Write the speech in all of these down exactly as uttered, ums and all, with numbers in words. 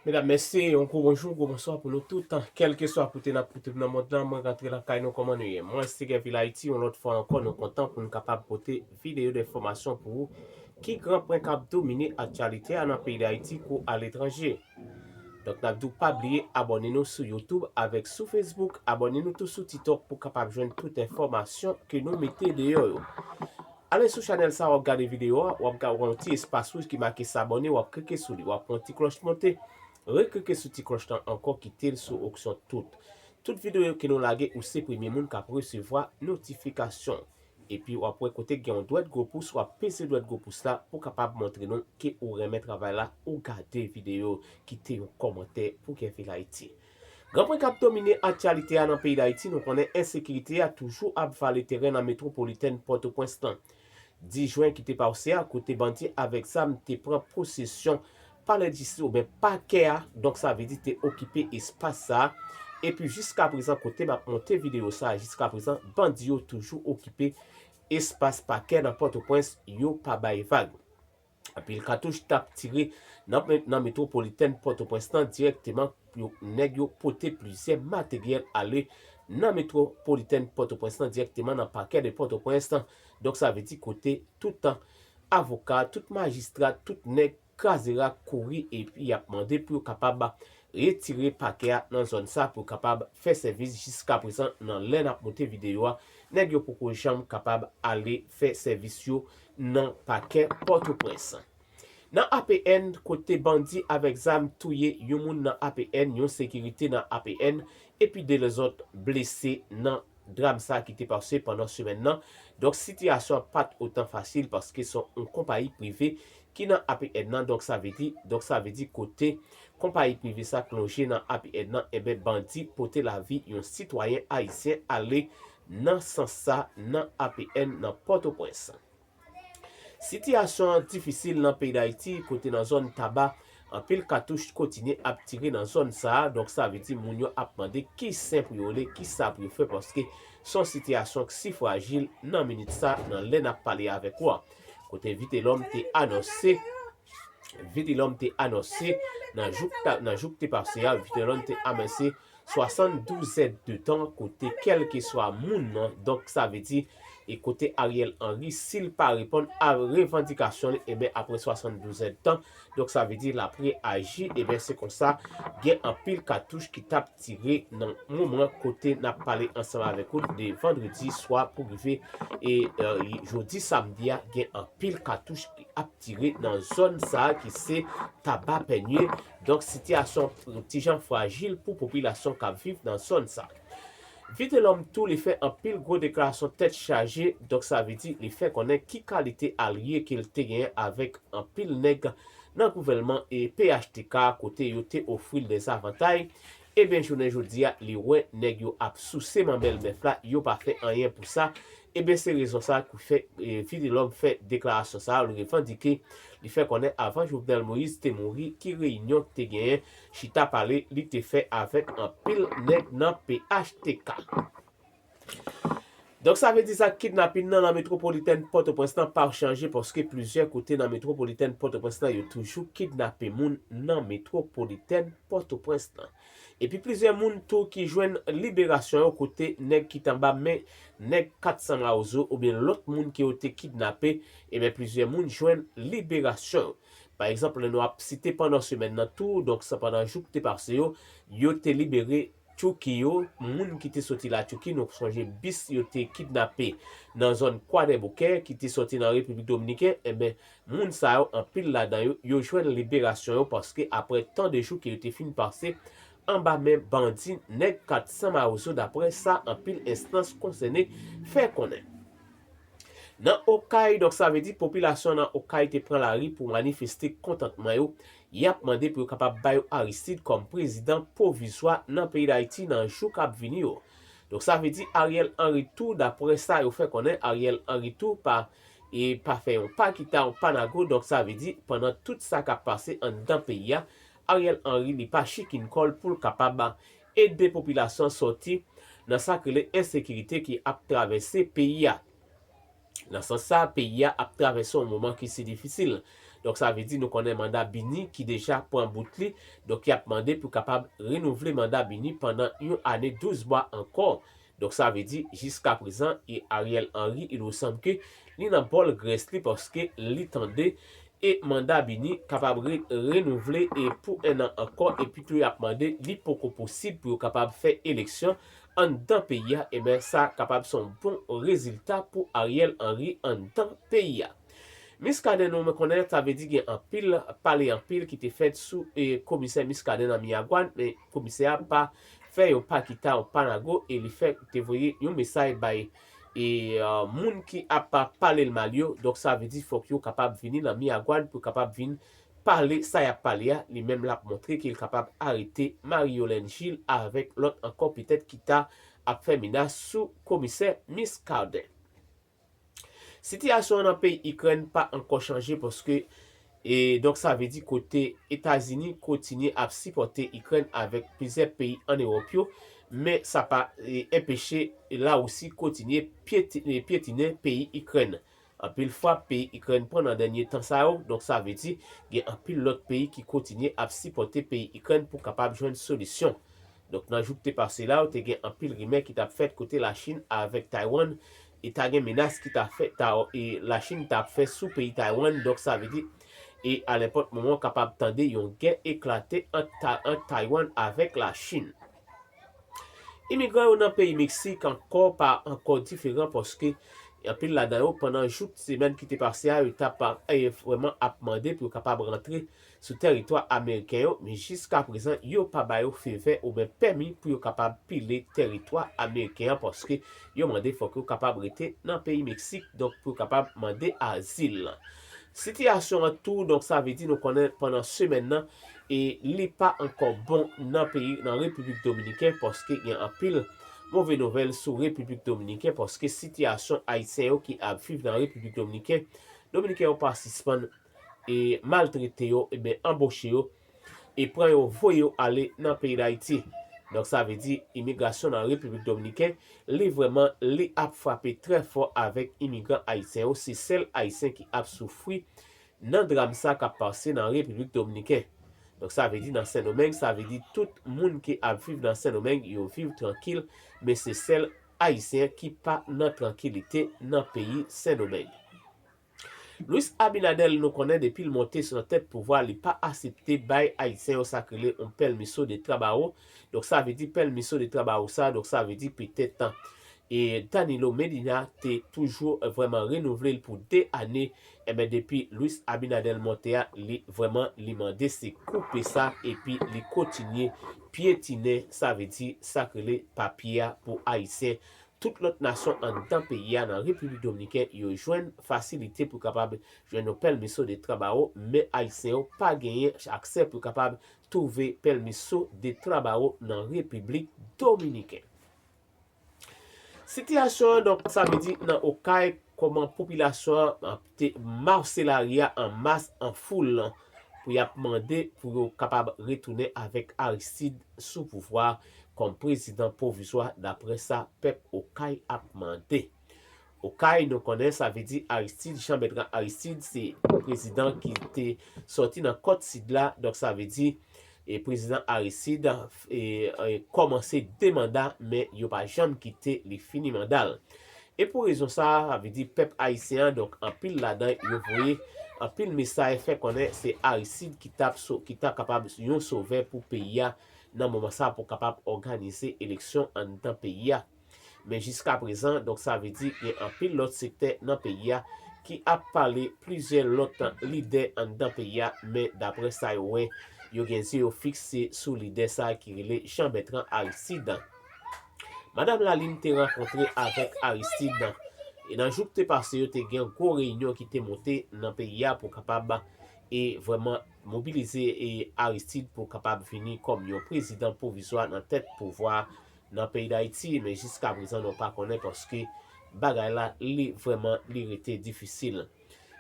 Medam, mesye, yon gwo bonjou, gwo bonswa pou nou tout. Kèlkeswa kote n ap koute m nan mond lan, mwen rantre lakay nou, kòman nou ye? Mwen se Gèvil Ayiti, yon lòt fwa ankò, nou kontan pou n kapab pote videyo enfòmasyon pou ou. Ki gran pwen k ap domine aktyalite a nan peyi Dayiti kou aletranje? Donk, n ap di w pa bliye abòne nou sou YouTube avèk sou Facebook, abòne nou tou sou TikTok pou kapab jwenn tout enfòmasyon ke nou mete deyò yo. Ale sou chanèl sa, w ap gade videyo a, w ap ga-, wè yon ti espas wouj ki make s'abonner, w ap klike sou li, w ap pran ti klòch monte, reklike sou ti klòch lan ankò, kite l sou opsyon tout. Tout videyo ke nou lage, ou se premye moun k ap resevwa notifikasyon. Epi w ap wè kote gen yon dwèt gwo pous, w ap peze dwèt gwo pous la pou kapab montre nou ke ou renmen travay la, ou gade videyo, kite yon kòmantè pou Gèvil Ayiti. Gran pwen k ap domine aktyalite a nan peyi Dayiti, nou konnen ensekirite a toujou ap vale teren nan metwopolitèn Pòtoprens lan. Dis jen ki te pase a, kote bandi avèk zam te pran posesyon palè jistis oubyen pakè a, donk sa vle di te okipe espas sa a. Epi jiska prezan, kote m ap monte videyo sa a, jiska prezan, bandi yo toujou okipe espas pakè nan Pòtoprens, yo pa bay vag. Anpil katouch t ap tire nan, nan metwopolitèn Pòtoprens lan dirèkteman. Yo, nèg yo pote plizyè materyèl ale nan metwopolitèn Pòtoprens lan dirèkteman nan pakè de Pòtoprens lan. Donk, sa vle di kote tout avoka, tout majistra, tout nèg kraze rak kouri epi y ap mande pou yo kapab retire pakè a nan zòn sa pou yo kapab fè sèvis. Jiska prezan, nan lè n ap monte videyo a, nèg yo poko janm kapab ale fè sèvis yo nan pakè Pòtoprens. Nan A P N, kote bandi avèk zam touye yon moun nan A P N, yon sekirite nan A P N, epi de lòt blese nan dram sa ki te pase pandan semèn nan. Donk, sitiyasyon an pa t otan fasil paske se yon konpayi prive ki nan A P N nan. Donk, sa vle di, donk, sa vle di kote konpayi prive sa k lonje nan A P N nan, enben, bandi pote lavi yon sitwayen ayisyen ale nan sans sa nan A P N nan Pòtoprens. Sitiyasyon an difisil nan peyi Dayiti, kote nan zòn Taba, anpil katouch kontinye ap tire nan zòn sa a. Donk, sa vle di moun yo ap mande ki sen pou yo rele, ki sa pou yo fè, paske se yon sitiyasyon k si frajil nan minit sa, nan lè n ap pale avèk ou a. Kote Vitelòm te anonse, Vitelòm te anonse nan jou k ta, nan jou k te pase a, Vitelòm te anonse swasanndouz èd de tan kote kèlkeswa moun nan, donk, sa vle di, e kote Ariel Henry, si l pa reponn a revandikasyon li, ebyen, apre swasanndouz èd tan, donk, sa vle di, l ap reyaji, ebyen, se konsa, gen anpil katouch ki t ap tire nan moman kote n ap pale ansanm avèk ou de vandredi swa pou rive e, e, jodi samdi a, gen anpil katouch ki ap tire nan zòn sa a ki se Taba Pènye. Donk, sitiyasyon ti jan frajil pou popilasyon k ap viv nan zòn sa a. Vitelòm tou, li fè anpil gwo deklarasyon tèt chaje, donk, sa vle di li fè konnen ki kalite alye ke l te genyen avèk anpil nèg nan gouvènman e P H T K, kote yo te ofri l dèzavantay. Ebyen, jounen jodi a, li wè nèg yo ap souse manmèl bèf la, yo pa fè anyen pou sa. Ebyen, se rezon sa ki fè, e, Vitelòm fè deklarasyon sa a, li revandike, li fè konnen avan Jovenel Moïse te mouri, ki reyinyon ki te genyen, chita pale, li te fè avèk anpil nèg nan P H T K. Donk, sa vle di sa, kidnapin nan, nan metwopolitèn Pòtoprens lan pa chanje, paske plizyè kote nan metwopolitèn Pòtoprens lan, yo toujou kidnape moun nan metwopolitèn Pòtoprens lan. Epi plizyè moun tou ki jwenn liberasyon yo, kote nèg ki t anba men nèg kat san Mawozo oubyen lòt moun ke yo te kidnape, ebyen, plizyè moun jwenn liberasyon yo. Pa egzanp, lè nou ap site pandan semèn nan tou, donk, sa pandan jou ki te pase yo, yo te libere Tchouki yo, moun ki te soti Latchouki, nou sonje bis yo te kidnape nan zòn Kwadèboukè, ki te soti nan Repiblik Dominiken, enben, moun sa yo, anpil ladan yo, yo jwenn liberasyon yo, paske apre tan de jou ke yo te fin pase anba men bandi nèg kat san Mawozo, daprè sa anpil enstans konsène fè konnen. Nan Okay, donk, sa vle di popilasyon nan Okay te pran lari pou manifeste kontantman yo. Y ap mande pou yo kapab ba yo Aristide kòm prezidan pwovizwa nan peyi Dayiti nan jou k ap vini yo. Donk, sa vle di Ariel Henry tou, daprè sa yo fè konnen, Ariel Henry tou pa, e pa fè yon pa kita, yon pa nago. Donk, sa vle di pandan tout sa k ap pase anndan peyi a, Ariel Henry, li pa chikin kò l pou l kapab ede popilasyon sòti nan sa k rele ensekirite ki ap travèse peyi a. Nan sans sa, peyi a ap travèse yon moman ki si difisil. Donk sa vle di nou konnen manda Bini ki deja pran bout li. Donk y ap mande pou kapab renouvle manda Bini pandan yon ane douz mwa ankò. Donk sa vle di jiska prezan e Ariel Henry il me semble ke li nan bòl grès li paske li tande e manda Bini kapab re, renouvle e pou en an ankò epi tou y ap mande li poko posib pou yo kapab fè eleksyon anndan peyi a, ebyen sa kapab se yon bon rezilta pou Ariel Henry anndan peyi a. Muscadin nou mwen konnen sa vle di gen anpil pale anpil ki te fèt sou e, komisè Muscadin nan Miragwàn, men komisè a pa fè yon pa kita yon pa nago e li fè te voye yon mesaj bay e uh, moun ki ap pale l mal yo. Donk sa vle di fòk yo kapab vini nan Miragwàn pou kapab vin pale sa y ap pale a. Li menm l ap montre ke l kapab arete Marie Yolène Gilles avèk lòt ankò petèt ki ta ap fè menas sou komisè Muscadin. Sitiyasyon an nan peyi Ikrèn pa ankò chanje paske e donk sa vle di kote Etazini kontinye ap sipòte Ikrèn avèk plizyè peyi ann Ewòp yo, men sa pa e, enpeche Larisi kontinye pyeti, e, pyetinen peyi Ikrèn. Anpil frap peyi Ikrèn pran nan dènye tan sa yo, donk sa vle di gen anpil lòt peyi ki kontinye ap sipòte peyi Ikrèn pou kapab jwenn solisyon. Donk nan jou ki te pase la, ou te gen anpil rimè ki t ap fèt kote Lachin avèk Taiwan e ta gen menas ki ta fè ta, e Lachin ta ap fè sou peyi Taiwan. Donk sa vle di e a nenpòt moman w kapab tande yon gè eklate ant, ant Taiwan avèk Lachin. Imigran yo nan peyi Meksik ankò pa ankò diferan paske anpil ladan yo pandan jouk semèn ki te pase a yo t ap e, vrèman ap mande pou yo kapab rantre sou tèritwa ameriken yo, men jiska prezan yo pa ba yo fevè oubyen pèmi pou yo kapab pile tèritwa ameriken an paske yo mande fòk yo kapab rete nan peyi Meksik, donk pou yo kapab mande azil. Sitiyasyon an tou, donk sa vle di nou konnen pandan semèn nan e li pa ankò bon nan peyi nan Repiblik Dominiken paske gen anpil move nouvèl sou Repiblik Dominiken paske sitiyasyon ayisyen yo ki ap viv nan Repiblik Dominiken, Dominiken yo pa sispann e maltrete yo, ebyen anboche yo e pran yo voye yo ale nan peyi Dayiti. Donk sa vle di imigrasyon nan Repiblik Dominiken li vrèman li ap frape trè fò avèk imigran ayisyen yo. Se sèl ayisyen ki ap soufri nan dram sa k ap pase nan Repiblik Dominiken. Donk sa vle di nan Sendomeng, sa vle di tout moun ki ap viv nan Sendomeng yo viv trankil, men se sèl ayisyen ki pa nan trankilite nan peyi Sendomeng. Luis Abinader nou konnen depi l monte sou nan tèt pouvwa li pa asepte bay ayisyen yo sa k rele yon permiso de trabajo. Donk sa vle di permiso de trabajo sa, donk sa vle di petèt e Danilo Medina te toujou vrèman renouvle l pou de ane. Ebyen depi Luis Abinader monte a li vrèman li mande se koupe sa epi li kontinye pyetinen sa vle di sa k rele papye a pou ayisyen. Tout lòt nasyon anndan peyi a nan Repiblik Dominiken yo jwenn fasilite pou kapab jwenn yon permiso de trabajo, men ayisyen yo pa genyen aksè pou kapab twouve permiso de trabajo nan Repiblik Dominiken. Sitiyasyon an donk sa vle di nan Okay kòman popilasyon an te mase lari a an mas an foul pou y ap mande pou yo kapab retounen avèk Aristide sou pouvwa kòm prezidan pwovizwa daprè sa pèp Okay ap mande. Okay nou konnen sa vle di Aristide, Jean Bertrand Aristide se prezidan ki te sòti nan kòt sid la, donk sa vle di e prezidan Aristide e, e kòmanse de manda men yo pa janm kite li fini manda l. E pou rezon sa a, sa vle di pèp ayisyen an, donk anpil ladan yo voye anpil mesaj fè konnen se Aristide ki t ap so, ki ta kapab yon sovè pou peyi a nan moman sa a pou kapab òganize eleksyon anndan peyi a. Men jiska prezan, donk sa vle di gen anpil lòt sektè nan peyi a ki ap pale plizyè lòt lidè anndan peyi a, men daprè sa yo wè, yo gen zye yo fikse sou lidè sa a ki rele Jean Bertrand Aristide. Madanm Lalime te rankontre avèk Aristide e nan jou ki te pase yo te gen gwo reyinyon ki te monte nan peyi a pou kapab e vrèman mobilize e Aristide pou kapab vini kòm yon prezidan pwovizwa nan tèt pouvwa nan peyi Dayiti, men jiska prezan nou pa konnen paske bagay la li vrèman li rete difisil.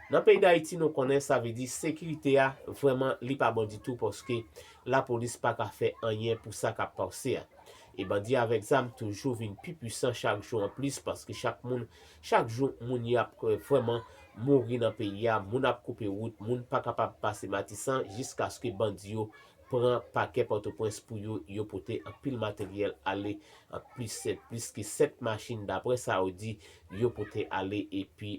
Nan peyi Dayiti nou konnen sa vle di sekirite a vrèman li pa bon ditou paske lapolis pa ka fè anyen pou sa k ap pase a. E bandi avèk zam toujou vin pi pwisan chak jou anplis paske chak moun, chak jou moun y ap e, vrèman mouri nan peyi a, moun ap koupe wout, moun pa kapab pase Matisan jiskaske bandi yo pran pakè Pòtoprens pou yo, yo pote anpil materyèl ale, an plis, plis ke sèt machin, daprè sa yo di, yo pote ale epi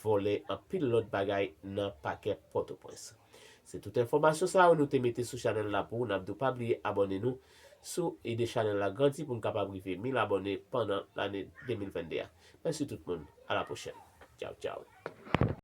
vòlè anpil lòt bagay nan pakè Pòtoprens. Se tout enfòmasyon sa yo nou te mete sou chanèl la pou ou. N ap di w pa bliye abòne nou sou ede chanèl la grandi pou n kapab rive mil abòne pandan lane de mil venn de a. Mèsi tout moun. A la pwochèn. Tchaw, tchaw.